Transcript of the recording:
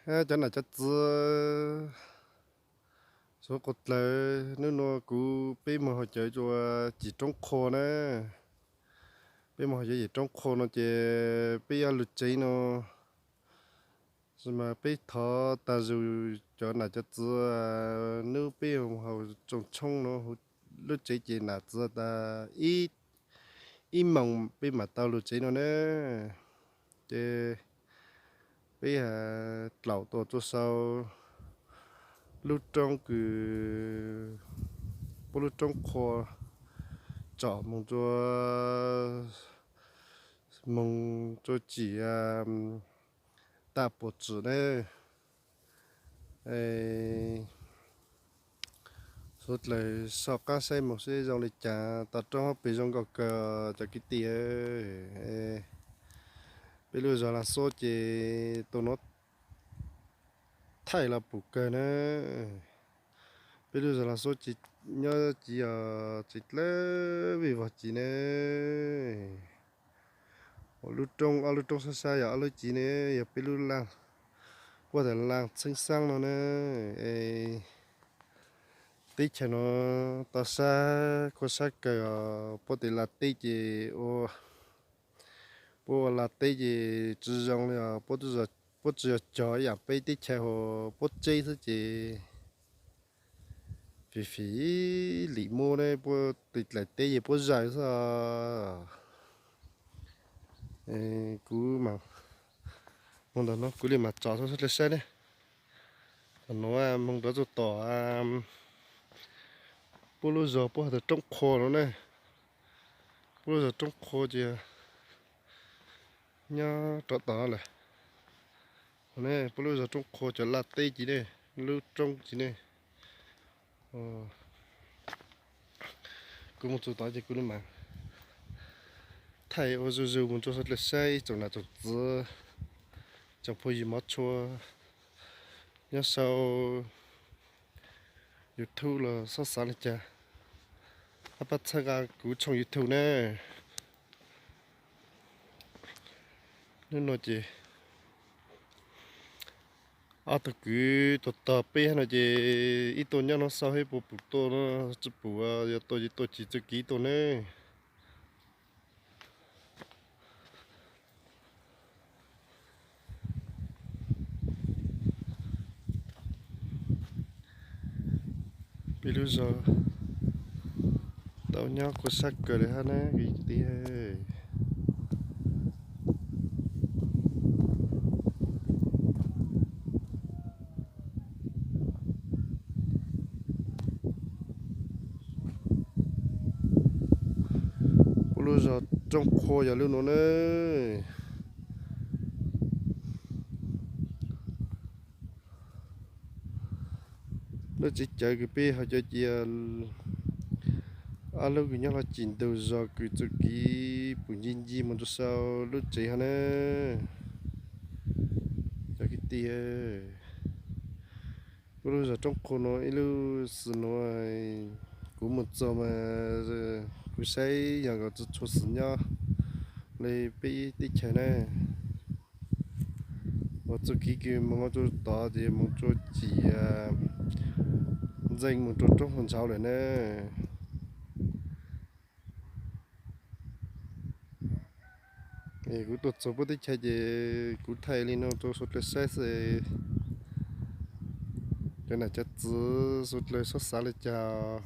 Cov nam cov txwv, suav qhuav dlawg, hnub no kuv peb moog haus cawv rua cim roob qhua na. Peb moog haus cawv cim roob qhua no ces peb yuav lug tsev no. Mas peb thov tas zus cov nam cov txwv, hnub peb haus tsoom tshoob no, lub tsev ces nam txwv tas ib moos peb mam tau lug tsev no na. Ces peb dlaum tuaj rua sau lub roob kws, puab lub roob qhua tsom moog rua, moog rua tsim tam puas tswm ne. Suav dlawg soj qaab saib moog seb zoo li cas, tau roob pes zoo nkauj kawg cov kwv tij. Peb lub zog Laj Xuab ces tau nuav thaij los pum kawg na. Peb lub zog Laj Xuab ces nyob ci os, tsev dlawb vij vog ci ne. Lub roob, ob lub roob sab sab yog ob lub ci ne, yog peb lub laj, puab tas laj Txheeb Xaab no na. Teb chaws no tau sab kuaj sab kawg os, puab tes laj teb ces ua, puab ua laj teb ces tsi zoo li os, puab tsi yog cog ib yaam peb teb chaws hos puab tseb xwb ces fim fim lim muab ne, puab tes dlaim teb ces puab zawg xwb. Kuv moog ntawm no kuv li mam tsom rua sawv dlawg saib ne. Thaum nuav moog rov rua tom puab lub zog puab has tas Roob Qhua no ne. Puab lub zog Roob Qhua ces nyob rov tom no lawm. Ne puab lub zog Roob Qhua cov laj teb ci ne, lub roob ci ne. Kuv moog txug tod ces kuv li mam thaij ua zuj zus moog rua sawv dlawg saib, tsoom nam tsoom txwv, tsoom phooj ywg mov tshua nyob sau YouTube los xob xav li cas, hab pab txhawb nqa kuv tshooj YouTube ne. Hnub no ces ob tug kwv tuaj tog peb hab no ces ib tuaj nyob no xauj seb puas pum tuaj, tsi pum yog tuaj ces tuaj tsis txuj kev tuaj ne. Peb lub zog tau nyob kuaj sab kawg li hab ne kwv tij. Puab lub zog Roob Qhua yog lub nuav ne. Lub tsev cawv kws peb ho cov cia, ob lub kws nyob hlo cim ntug zog kws txuj kev pum nci nci moog rua sau lub tsev hab ne. Cov kwv tij, puab lub zog Roob Qhua nuav ib lub xwm nuav, kuv moog txug mas kuv saib yog nkaus tsi tshua xwm nyob li peb teb chaws ne. Ua txuj kev kws moog rua tod ces moog rua cim ntxeev moog rua roob hauv ntshauv lawm ne. Kuv tuaj txug puab teb chaws ces kuv thaij li no rua sawv dlawg saib xwb. Cov nam cov txwv sawv dlawg xob xav li cas.